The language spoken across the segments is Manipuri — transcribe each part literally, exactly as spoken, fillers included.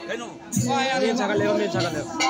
ꯀꯩꯅꯣ? ꯃꯦꯟ ꯁꯥꯒꯠꯂꯦꯕ, ꯃꯦꯟ ꯁꯥꯒꯠꯂꯦꯕ꯫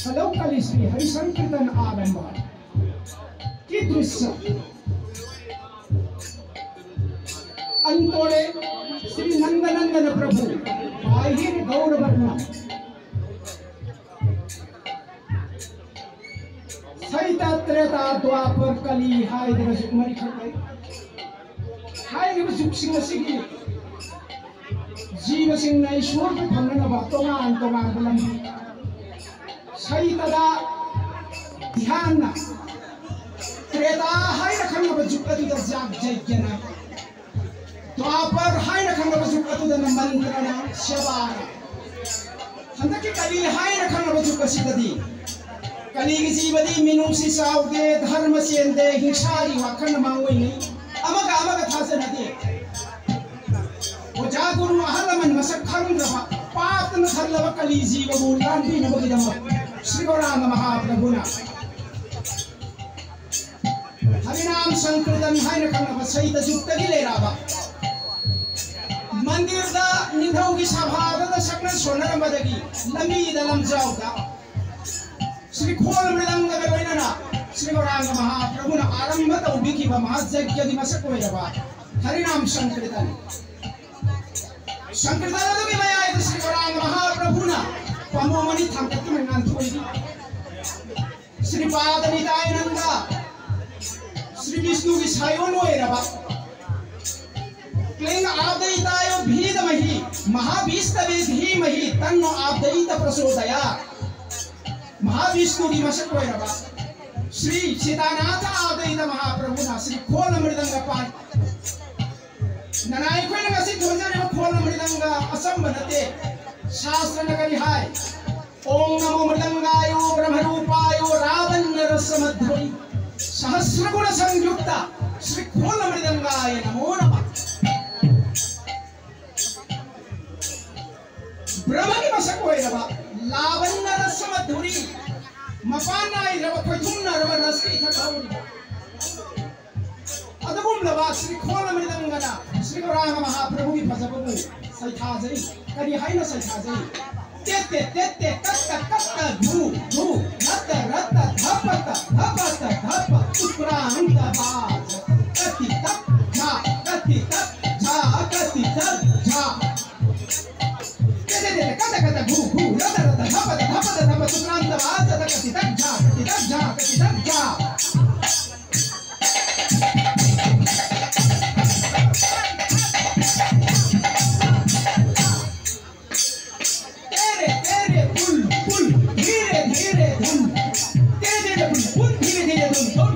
Hello, Kali Sri Hari Sankirtan Adamba. Ki drishya. Antole Sri Nanda Nandana Prabhu, Bahir Gauravarna. Saita Treta Dwapar Kali ꯍꯥꯏꯗꯅꯁꯨ ꯃꯔꯤꯈꯛ ꯂꯩ꯫ ꯍꯥꯏꯔꯤꯕ ꯖꯨꯒꯁꯤꯡ ꯑꯁꯤꯒꯤ ꯖꯤꯕꯁꯤꯡꯅ ꯏꯁꯣꯔꯕꯨ ꯐꯪꯅꯅꯕ ꯇꯣꯉꯥꯟ ꯇꯣꯉꯥꯟꯕ ꯂꯝꯕꯤ꯫ ꯁꯩꯇꯗ ꯙ꯭ꯌꯥꯟꯅ, ꯇ꯭ꯔꯦꯇꯥ ꯍꯥꯏꯅ ꯈꯪꯅꯕ ꯖꯨꯒ ꯑꯗꯨꯗ ꯖꯥꯒ ꯖꯩꯒ꯭ꯌꯅ, ꯗ꯭ꯋꯥꯄꯔ ꯍꯥꯏꯅ ꯈꯪꯅꯕ ꯖꯨꯒ ꯑꯗꯨꯗꯅ ꯃꯟꯇ꯭ꯔꯅ, ꯁꯦꯕꯥꯅ꯫ ꯍꯟꯗꯛꯀꯤ ꯀꯂꯤ ꯍꯥꯏꯅ ꯈꯪꯅꯕ ꯖꯨꯒ ꯑꯁꯤꯗꯗꯤ ꯀꯂꯤꯒꯤ ꯖꯤꯕꯗꯤ ꯃꯤꯅꯨꯡꯁꯤ ꯆꯥꯎꯗꯦ, ꯙꯔꯃ ꯆꯦꯟꯗꯦ, ꯍꯤꯡꯁꯥꯒꯤ ꯋꯥꯈꯜꯅ ꯃꯥꯡꯑꯣꯏꯅꯩ, ꯑꯃꯒ ꯑꯃꯒ ꯊꯥꯖꯅꯗꯦ꯫ ꯑꯣꯖꯥ ꯒꯨꯔꯨ ꯑꯍꯜ ꯂꯃꯟ ꯃꯁꯛ ꯈꯪꯗ꯭ꯔꯕ ꯄꯥꯞꯇꯅ ꯊꯜꯂꯕ ꯀꯂꯤ ꯖꯤꯕꯕꯨ ꯂꯥꯟꯕꯤꯅꯕꯒꯤꯗꯃꯛ ꯁ꯭ꯔꯤ ꯒꯧꯔꯥꯡꯒ ꯃꯍꯥꯄ꯭ꯔꯚꯨꯅ ꯍꯔꯤꯅꯥꯝ ꯁꯪꯀꯤꯔꯇꯟ ꯍꯥꯏꯅ ꯈꯪꯅꯕ ꯁꯩꯇ ꯖꯨꯒꯇꯒꯤ ꯂꯩꯔꯛꯑꯕ ꯃꯟꯗꯤꯔꯗ ꯅꯤꯡꯊꯧꯒꯤ ꯁꯚꯥꯗꯨꯗ ꯁꯛꯅ ꯁꯣꯟꯅꯔꯝꯕꯗꯒꯤ ꯂꯝꯕꯤꯗ ꯂꯝꯖꯥꯎꯗ ꯁ꯭ꯔꯤ ꯈꯣꯜ ꯃ꯭ꯔꯤꯗꯪꯒꯒ ꯂꯣꯏꯅꯅ ꯁ꯭ꯔꯤ ꯒꯧꯔꯥꯡꯒ ꯃꯍꯥꯄ꯭ꯔꯚꯨꯅ ꯑꯥꯔꯝꯚ ꯇꯧꯕꯤꯈꯤꯕ ꯃꯍꯥꯖꯒ꯭ꯌꯒꯤ ꯃꯁꯛ ꯑꯣꯏꯔꯕ ꯍꯔꯤꯅꯥꯝ ꯁꯪꯀꯤꯔꯇꯟ꯫ ꯁꯪꯀꯤꯔꯇꯟ ꯑꯗꯨꯒꯤ ꯃꯌꯥꯏꯗ ꯁ꯭ꯔꯤ ꯒꯧꯔꯥꯡꯒ ꯃꯍꯥꯄ꯭ꯔꯚꯨꯅ ꯄꯥꯝꯕꯣꯝ ꯑꯅꯤ ꯊꯥꯡꯒꯠꯇꯨꯅ ꯉꯥꯟꯊꯣꯛꯏ꯫ ꯁ꯭ꯔꯤ ꯄꯥꯗ ꯅꯤꯇꯥꯌꯥꯅꯟꯗ, ꯁ꯭ꯔꯤ ꯕꯤꯁꯅꯨꯒꯤ ꯁꯥꯌꯣꯟ ꯑꯣꯏꯔꯕ ꯀ꯭ꯂꯤꯡ ꯑꯥꯞꯗꯩꯇꯥꯌꯣ ꯚꯤꯗꯃꯍꯤ, ꯃꯍꯥꯚꯤꯁꯅꯚꯦ ꯙꯤꯃꯍꯤ, ꯇꯟꯅꯣ ꯑꯥꯞꯗꯩꯇ ꯄ꯭ꯔꯆꯣꯗꯌꯥ꯫ ꯃꯍꯥꯚꯤꯁꯅꯨꯒꯤ ꯃꯁꯛ ꯑꯣꯏꯔꯕ ꯁ꯭ꯔꯤ ꯁꯤꯇꯥꯅꯥꯊ ꯑꯥꯞꯗꯩꯇ ꯃꯍꯥꯄ꯭ꯔꯚꯨꯅ ꯁ꯭ꯔꯤ ꯈꯣꯜ ꯃ꯭ꯔꯤꯗꯪꯒ ꯄꯥꯏ꯫ ꯅꯅꯥꯏ ꯑꯩꯈꯣꯏꯅ ꯉꯁꯤ ꯊꯣꯟꯖꯔꯤꯕ ꯈꯣꯜ ꯃ꯭ꯔꯤꯗꯪꯒ ꯑꯆꯝꯕ ꯅꯠꯇꯦ꯫ ꯁꯥꯁ꯭ꯔꯅ ꯀꯔꯤ ꯍꯥꯏ? ॐ नमो मृदंगायो ब्रह्मरूपायो रावण रसमध्वनि सहस्रगुण संयुक्त श्री खोल मृदंगाय नमो नमः। ꯕ꯭ꯔꯍ꯭ꯃꯒꯤ ꯃꯁꯛ ꯑꯣꯏꯔꯕ ꯂꯥꯕꯟꯅ ꯔꯁꯃꯙꯨꯔꯤ, ꯃꯄꯥꯟ ꯅꯥꯏꯗ꯭ꯔꯕ ꯈꯣꯏꯊꯨꯝꯅꯔꯕ ꯔꯁꯀꯤ ꯏꯊꯛ ꯍꯧꯔꯤꯕ ꯑꯗꯨꯒꯨꯝꯂꯕ ꯁ꯭ꯔꯤ ꯈꯣꯜ ꯃ꯭ꯔꯤꯗꯪꯒꯅ ꯁ꯭ꯔꯤ ꯒꯧꯔꯥꯡꯒ ꯃꯍꯥꯄ꯭ꯔꯚꯨꯒꯤ ꯐꯖꯕꯕꯨ ꯁꯩꯊꯥꯖꯩ꯫ ꯀꯔꯤ ꯍꯥꯏꯅ ꯁꯩꯊꯥꯖꯩ? ते ते ते ते कत्त कत्त धू धू रत रत धपत धपत धप शुक्रांत बाज कति तक झा कति तक झा कति तक झा। ते ते ते ते कत्त कत्त धू धू रत रत धपत धपत धप शुक्रांत बाज कति तक झा कति तक झा कति तक झा। तेरे तेरे पुल पुल धीरे धीरे धुन। तेरे तेरे पुल पुल धीरे धीरे धुन धुन।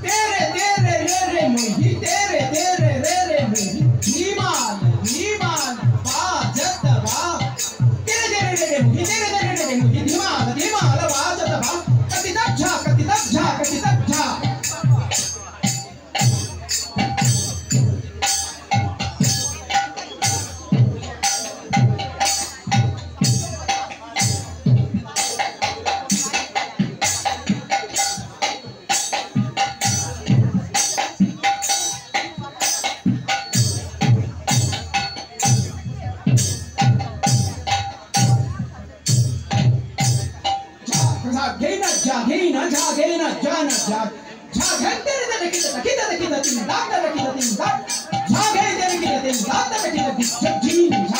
तेरे तेरे रे रे मुही तेरे तेरे रे रे मुही धीमान धीमान बाजत बा। तेरे तेरे रे रे मुही तेरे तेरे रे रे मुही धीमान धीमान बाजत बा। कति तक झा कति तक झा कति तक झा। झा घेना झा घेना झा घेना जाना झा। झा घंटे रे रे कित कित कित तिन दान रे कित तिन दान। झा घंटे रे कित तिन दान रे कित कित झा।